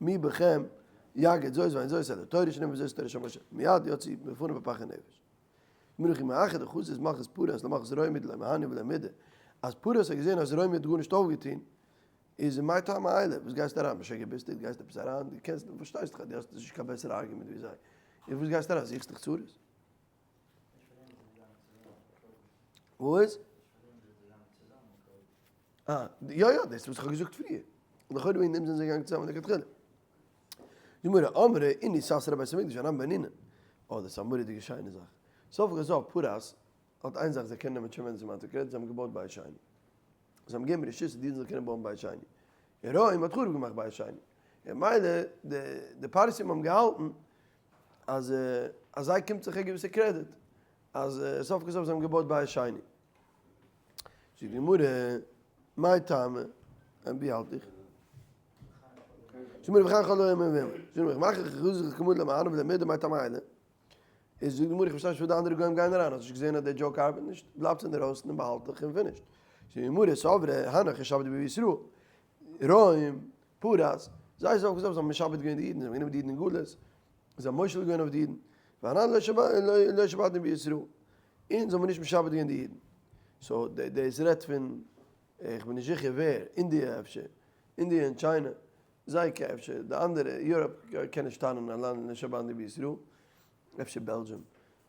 מי בכם יגיד זאת ואין זאת אלא תורה שנאמר וזאת תורת משה, מיד יצאו מפניו בפחד נפש. מרחי מאחר דחזית מלכות פרס למלכות רומי דלא מהני ולא מידי, אז פרס האט געזען אז רומי האט גארנישט אויפגעטון, איז מאי טעמא עיילי, וואס גייסטו אריין, משוגע ביסטו, דו גייסט עפעס אריין, דו קענסט, דו פארשטייסט דאך אז דו האסט נישט קיין בעסערע argument ווי זיי, און וואס גייסטו אריין, זוכסט דיך צרות? וואס? אה, יא יא, דאס וואס איך האב געזאגט פריער. לכאורה וועגן דעם זענען זיי געגאנגען צוזאמען לכתחילה. די גמרא, אמרי אינהו סתרו בית המקדש ואנן בנינן. אה, דאס איז א מורא'דיגע שיינע זאך. סוף כל סוף, פרס האט איין זאך, זיי קענען נעמען tremendous amount of credit, זיי האבן געבויט בית שני. זיי האבן געגעבן רשות אז די אידן זאלן קענען בויען בית שני. און רוים האט חרוב געמאכט בית שני. און מילא די פרסים האבן געהאלטן אז אז זיי קומט זיך א געוויסע credit אז סוף כל סוף זיי האבן געבויט בית שני. זאגט די גמרא, מאי טעמא, ווי האלט איך? זאגט די גמרא וכן כל העמים ואומר, זאגט די גמרא, מאחר חזו כמות למען ולמידה מאי טעמא אלה? איז זאגט די גמרא איך פארשטיי נישט וואס די אנדערע גוים גייען אריין, האסט נישט געזען אז די joke ארבעט נישט? בלייבטס אינדערויסן און באהאלט דיך און finish. זאגט די גמרא סברי הנך אישתעבדו בהו ישראל, רוים, פרס, זיי סוף כל סוף זיי האבן משעבד געווען די אידן, זיי האבן גענומען די אידן אין גלות, זיי האבן מושל געווען אויף די אידן, ואנן לא אישתעבדנו בישראל. און זיי האבן נישט משעבד געווען די אידן. so דאס רעדט פון, איך בין נישט זיכער ווער, אינדיע אפשר, אינדיע און טשיינע, זיי אפשר, די אנדערע, Europe קען נישט טענה'ן א לאנד נישט שעבדנו בישראל, אפשר Belgium,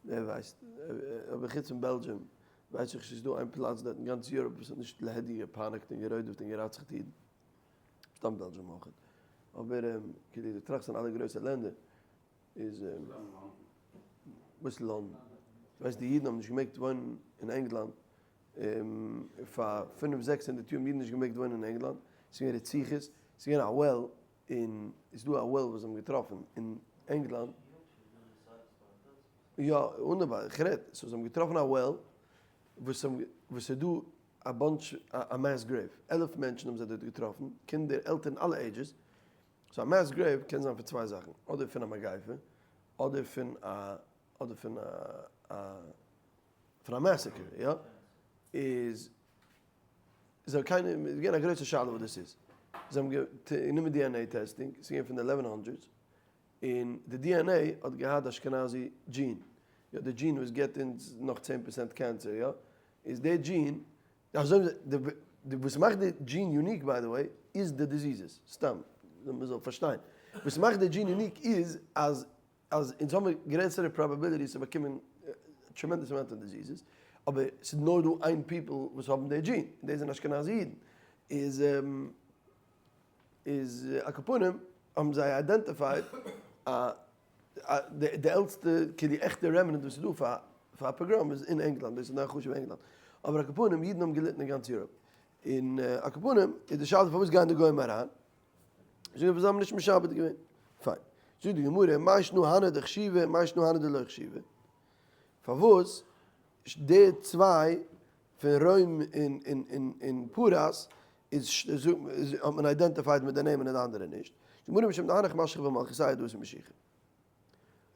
ווער ווייסט, אבער חוץ פון Belgium ווייס איך נישט צו ס'איז דא איין פלאץ דארט אין גאנץ Europe וואס האט נישט להדיא געפייניגט און גערודפ'ט און גערצח'ט אידן. סתם Belgium אויך. אבער כאילו דו טראכסט פון אלע גרויסע לענדער איז וואס לאנדאן? ווייסט די אידן האבן נישט געמעגט וואוינען אין ענגלאנד פאר פינף זעקס הונדערט יאר האבן אידן נישט געמעגט וואוינען אין ענגלאנד, ס'איז געווען רציחות, ס'איז געווען א well אין, איז דא א well וואס זיי האבן געטראפן אין ענגלאנד, יא, וואונדערבאר, איך רעד, so זיי האבן געטראפן א well וואס וואס איז דא א bunch א mass grave, 11 מענטשן האבן זיי דארט געטראפן, קינדער, עלטערן, אלע ages, so א mass grave קען זיין פון צוויי זאכן, אדער פון א מגיפה, אדער פון א אדער פון א פון א massacre, יא, איז זיי קיינער, איז געווען א גרויסע שאלה וואס דאס איז, זיי האבן גענומען DNA testing, ס'איז געווען פון די eleven hundreds, און די DNA האט געהאט אשכנזי דזשין, יא די דזשין וואס גיבט אונז נאך 10% cancer, יא, איז די דזשין, אזוי די וואס מאכט די gene unique by the way איז די diseases, סתם מען זאל פארשטיין, וואס מאכט די gene unique איז אז אז אונז האבן גרעסערע probabilities צו באקומען tremendous amount of diseases, אבער ס'איז נאר דא איין people וואס האבן די דזשין, און דאס זענען אשכנזי אידן, איז איז על כל פנים האבן זיי identified א די עלטסטע כאילו עכטע remnant וואס איז דא פאר פאר א פאגראם איז אין ענגלאנד, דאס איז נאר חשוב ענגלאנד, אבער על כל פנים אידן האבן געליטן אין גאנץ Europe, און על כל פנים איז די שאלה פארוואס גייען די גוים אריין? זאג איך, זיי האבן נישט משעבד געווען. פיין. זאגט די גמרא, מאי שנא הני דחשיבי, מאי שנא הני דלא חשיבי. פארוואס די צוויי פון רוים און פרס איז האט מען identified מיט די נעמען און די אנדערע נישט? די גמרא משום דהנך משכי במלכותייהו דאתי משיחא.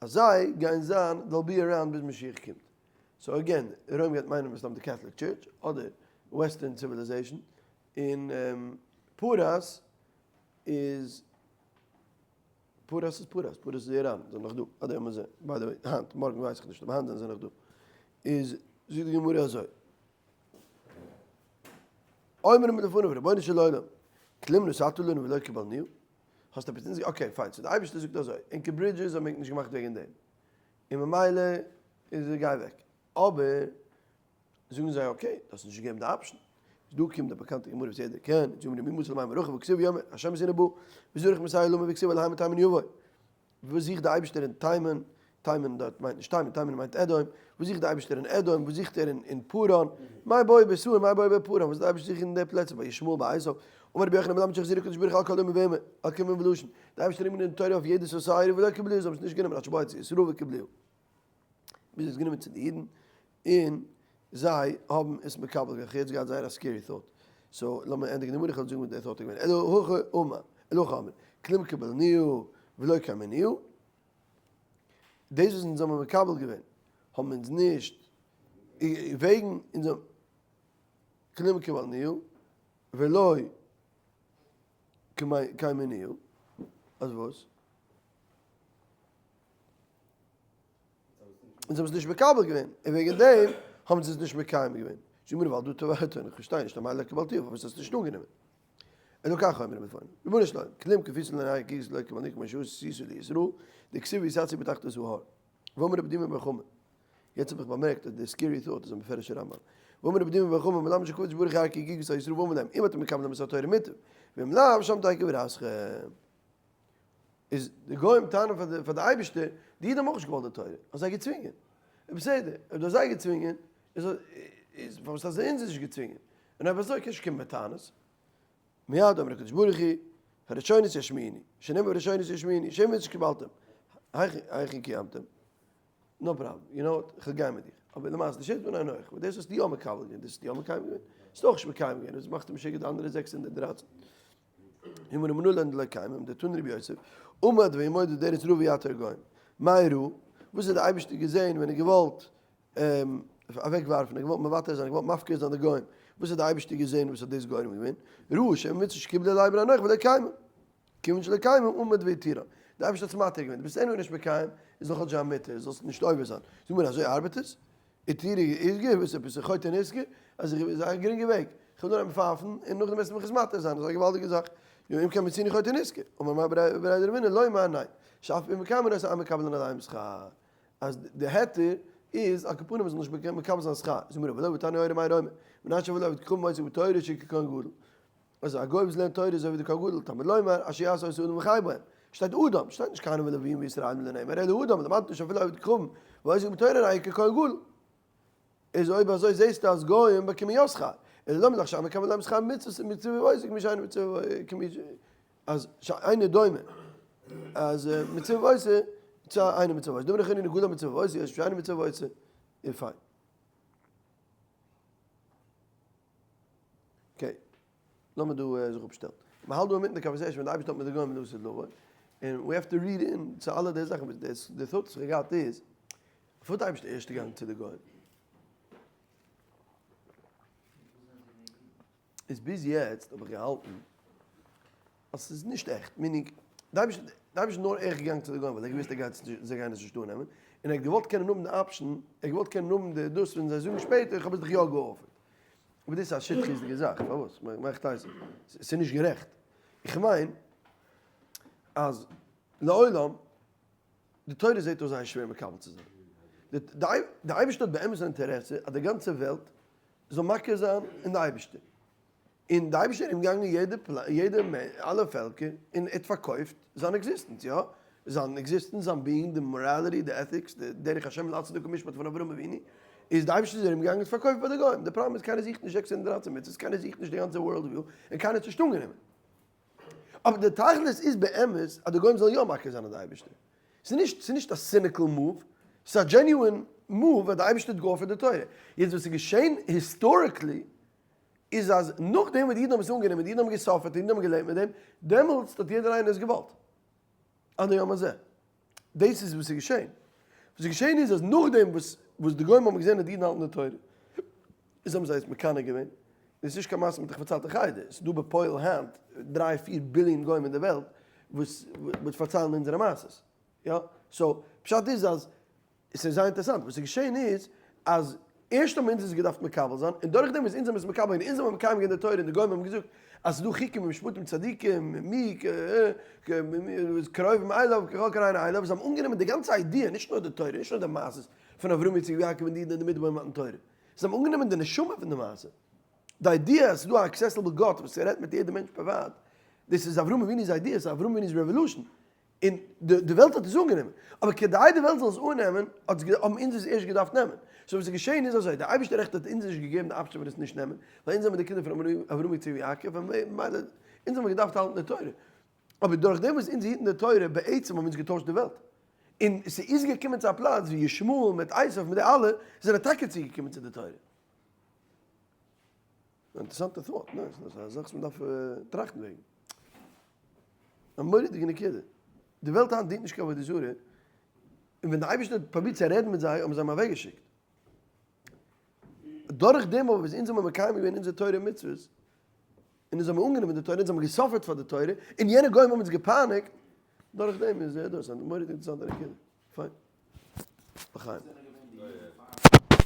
אז זיי גייען זיין, they'll be around ביז משיח קומט. so again, רוים גייט מיינען מסתם די Catholic Church, אדער western civilization, און פרס איז פרס איז פרס, פרס איז איראן, זענען נאך דא, עד היום הזה, by the way, היינט, מארגן ווייס איך נישט, אבער היינט זענען זיי נאך דא. איז זאגט די גמרא אזוי, אומרים לפניו, רבונו של עולם, כלום נתת לנו ולא קיבלנוהו, האסט עפעס אונז, okay פיין, so די אייבערשטער זאגט אזוי, ענקער bridges האבן ענק נישט געמאכט וועגן דעם, און ממילא איז גיי אוועק, אבער זאגן זיי okay, דו האסט נישט געגעבן די option. איז דא קומט די באקאנטע גמרא וואס יעדער קען, זאגן מיר מי מצא למים רחב וכתיב ויאמר השם את הנה בא וזרח מסעיר למה וכתיב אלהי מתימן יבוא. וואס זוכט די אייבערשטער אין תימן? תימן דארט מיינט נישט תימן, תימן מיינט אדום. וואס זוכט די אייבערשטער אין אדום? וואס זוכט ער אין פארן? מאי בעי בשעיר מאי בעי בפארן? וואס די אייבערשטער זוכט אין די פלעצער ביי ישמעאל ביי עשו? אמר רבי יוחנן מלמד שהחזיר הקדוש ברוך הוא על כל אומה ואומה על כל מין ולשון. די אייבערשטער נעמט די תורה אויף יעדע society ולא קיבלוה זיי האבן עס נישט גענומען עד שבא אצל ישראל וקיבלוה. ביז עס איז גענומען צו די אידן און זיי האבן עס מקבל געווען, כ'האב יעצט געהאט זייער א scary thought, so לאמיר ענדיגן די גמרא, כ'וועל זאגן וואס די thought איז געווען, אלא הכי אמר, אלא הכי אמר, כלום קיבלנוהו ולא קיימנוהו, דאס וואס אונז האבן מקבל געווען האבן אונז נישט, וועגן אונז האבן, כלום קיבלנוהו ולא קיימנוהו, אז וואס? און זיי האבן עס נישט מקבל געווען, און וועגן דעם האבן זיי עס נישט מקיים געווען. זאג מיר ווייל דא תבעתן, איך פארשטיי נישט, אמאי לא קיבלתיהו, פארוואס האסטו נישט אנגענומען? אלא כך אומר מפורנו, רבונו של עולם, כלום כפיסו לנהג כיס לא קיבלני כמו שעשיתו לישראל, דכתיב ויסעצו בתחתית ההר. ואמר רבי דימי בר חמא, יעצט האב איך באמערקט אז די scary thought איז א מפורש'ע רמב"ם. ואמר רבי דימי בר חמא, מלמד שקדוש ברוך הוא הר כגיגית על ישראל ואמר להם, אם אתם מקבלים את התורה מוטב, ואם לאו, שם תהא קבורתכם. איז די גוים טענה'ן פאר די פאר די אייבערשטער, די אידן האבן אויך נישט געוואלט די תורה, האסט זיי געצווינגען. איז בסדר, אויב דו האסט זיי געצווינגען, איז איז פארוואס האסטו אונז נישט געצווינגען? און אויב אזוי קענסט נישט קומען מיט טענות. מיד אמר הקדוש ברוך הוא, הראשונות ישמיעני, שנאמר הראשונות ישמיעני, שומעים את שקיבלתם, היכן קיימתם? no problem, you know what, כ'וועל גיין מיט דיך. אבער למעשה, די שבט בני נח, וואס דאס האסטו יא מקבל געווען, דאס האסטו יא מקיים געווען? האסט אויך נישט מקיים געווען, וואס מאכסטו משוגע די אנדערע 613? הימנו מנא לן דלא קיימים, דתני רבי יוסף, עמד וימודד ארץ רעה ויתר גוים. מאי רעה? וואס האט די אייבערשטער געזען ווען ער געוואלט אוועק ווארפן, ער געוואלט מוותר זיין, ער געוואלט מפקיר זיין די גוים, וואס האט די אייבערשטער געזען וואס האט דאס גורם געווען? ראה שמצוה שקיבלו עליהם בני נח ולא קיימו. כיוון שלא קיימו עמד והתירם. די אייבערשטער האט עס מתיר געווען, דו ביסט עניוועי נישט מקיים, איז זאל כאטש זיין מותר, זאלסט נישט עובר זיין. זאג מיר אזוי ארבעט עס? איתירי איזגע, וואס עפעס א חוטא נשכר, אז איך איז א גרינגע וועג, איך וויל נאר פייפן און נאכדעם וועסטו מיך עס מתיר זיין, איז א געוואלדיגע זאך, יא אם כן מציני חוטא נשכר, אמר מר בריה דרבינא לא אמר ניין, שאף אם מקיימין אותו אין מקבלין עליהם שכר, אז די היתר איז על כל פנים מ'זאל נישט מקבל זיין שכר, זאגט מיר ולא ותניא אורי מאי רומי, מנשה ולא עבד כוכבים עוסק בתורה שככהן גדול, אז א גוי וואס לערנט תורה איז אזוי ווי די כהן גדול, תלמוד לומר אשר יעשה אותו אדם וחי בהם, שטייט אדם, שטייט נישט כהנים ולוויים וישראלים לא נאמר אלא אדם, למדת שאפילו עבד כוכבים ועוסק בתורה הרי ככהן גדול. איז אויב אזוי זעסטו אז גוים באקומען יא שכר, אלא לומד לך שאין מקבל להם שכר מצוות מצוה ועוסק מי שאינו מצוה כמי אז שאינו דומה אז מצוה ועוסק צו אינו מצוה ועוסק, דאמר חנינא גדול מצוה ועוסק יש שאינו מצוה ועוסק, און פיין. okay, לאמיר דא זיך אפשטעלן. מען האלט דא אינמיטן די conversation ווען די אייבערשטער האט מיט די גוים לעתיד לבוא, און we have to read in צו אלע די זאכן, די thought וואס איך האב געהאט איז, פארוואס די אייבערשטער ערשט געגאנגען צו די גוים? איז ביז יעצט האב איך געהאלטן אז ס'איז נישט עכט, meaning, די אייבערשטער די אייבערשטער איז נאר עכט געגאנגען צו די גוים ווייל ער האט געוואוסט ער גייט זיי גייען עס נישט אננעמען, און ער האט געוואלט קענען האבן די option, ער האט געוואלט קענען האבן די דאס ווען זיי זאגן שפעטער איך האב עס דיך יא גע offer ט. אבער דאס איז א שטחיות'דיגע זאך, פארוואס? מאכט אייזן. ס'איז נישט גערעכט. איך מיין אז לעולם די תורה זעט אויס זייער שווער מקבל צו זיין. די אייבערשטער האט באמת אן אינטערעסע אז די גאנצע וועלט זאל מכיר זיין אין די אייבערשטער. און די אייבערשטער איז אומגעגאנגען יעדע יעדע אלע פעלקער און ער האט פארקויפט זיין עקזיסטענץ, יא, זיין עקזיסטענץ, זיין being, די morality, די ethics, די דרך השם לעשות צדקה ומשפט פון אברהם אבינו, איז די אייבערשטער איז ארומגעגאנגען און עס פארקויפט פאר די גוים. די פראבלעם איז קיינער זוכט נישט 613 מצוות, קיינער זוכט נישט די גאנצע world view, און קיינער האט עס נישט אנגענומען. אבער די תכלית איז באמת אז די גוים זאלן יא מכיר זיין אין די אייבערשטער. ס'איז נישט, ס'איז נישט א cynical move, ס'איז א genuine move אז די אייבערשטער האט גע offer ט די תורה. יעצט וואס איז געשען historically איז אז נאכדעם וואס די אידן האבן עס אנגענומען, די אידן האבן גע suffer ט, די אידן האבן געלעבט מיט דעם, דעמאלטס האט יעדער איינער עס געוואלט. עד היום הזה. דאס איז וואס איז געשען. וואס איז געשען איז אז נאכדעם וואס וואס די גוים האבן געזען אז די אידן האלטן די תורה, איז האבן זיי עס מקנא געווען. דאס איז נישט קיין מעשה מ'האט דאך פארציילט אין חדר. עס איז דא בפועל היינט דריי פיר ביליאן גוים אין די וועלט וואס וואס פארציילן אונזערע מעשות. יא? so, פשט איז אז עס איז זייער אינטערעסאנט, וואס איז געשען איז, אז ערשט האבן אונז עס געדארפט מקבל זיין, און דורכדעם וואס אונז האבן עס מקבל געווען, אונז האבן מקיים געווען די תורה, און די גוים האבן געזאגט אז ס'איז דא חוקים ומשפטים צדיקים, מי קרובים אליו ככל קרינו אליו, זיי האבן אנגענומען די גאנצע idea, נישט נאר די תורה, נישט נאר די מעשות פון אברהם יצחק ויעקב און די אידן אין די מדבר און מתן תורה, זיי האבן אנגענומען די נשמה פון די מעשה, די idea אז ס'איז דא א accessible גאט וואס רעדט מיט יעדע מענטש פריוואט, דאס איז אברהם אבינו'ס idea, ס'איז אברהם אבינו'ס revolution, און די וועלט האט עס אנגענומען, אבער כדי די וועלט זאל עס אננעמען האט עס האבן אונז עס ערשט געדארפט נעמען, so וואס איז געשען איז אזוי, די אייבערשטער רעכט האט אונז נישט געגעבן די option פון עס נישט נעמען, ווייל אונז זעמיר די קינדער פון אברהם יצחק ויעקב, און ממילא אונז האבן געדארפט האלטן די תורה, אבער דורך דעם וואס אונז היטן די תורה בעצם האבן אונז געטוישט די וועלט, און ס'איז געקומען צו א פלאץ ווי ישמעאל מיט עשיו מיט די אלע זענען טאקע צוגעקומען צו די תורה. אן אינטערעסאנטע thought, ניין? ס'איז א זאך וואס מ'דארף טראכטן וועגן. א מורא'דיגע נקודה. די וועלט היינט דינט נישט קיין עבודה זרה, און ווען די אייבערשטער האט פרובירט צו רעדן מיט זיי, האבן זיי אים אוועקגעשיקט. דורך דעם אבער וואס אונז האבן מקיים געווען אונזער תורה און מצוות, און אונז האבן אנגענומען די תורה, אונז האבן גע suffer ט פאר די תורה, און יענע גוים האבן אונז געפייניגט, דורך דעם איז דאס א מורא'דיגע אינטערעסאנטע נקודה. פיין. לחיים.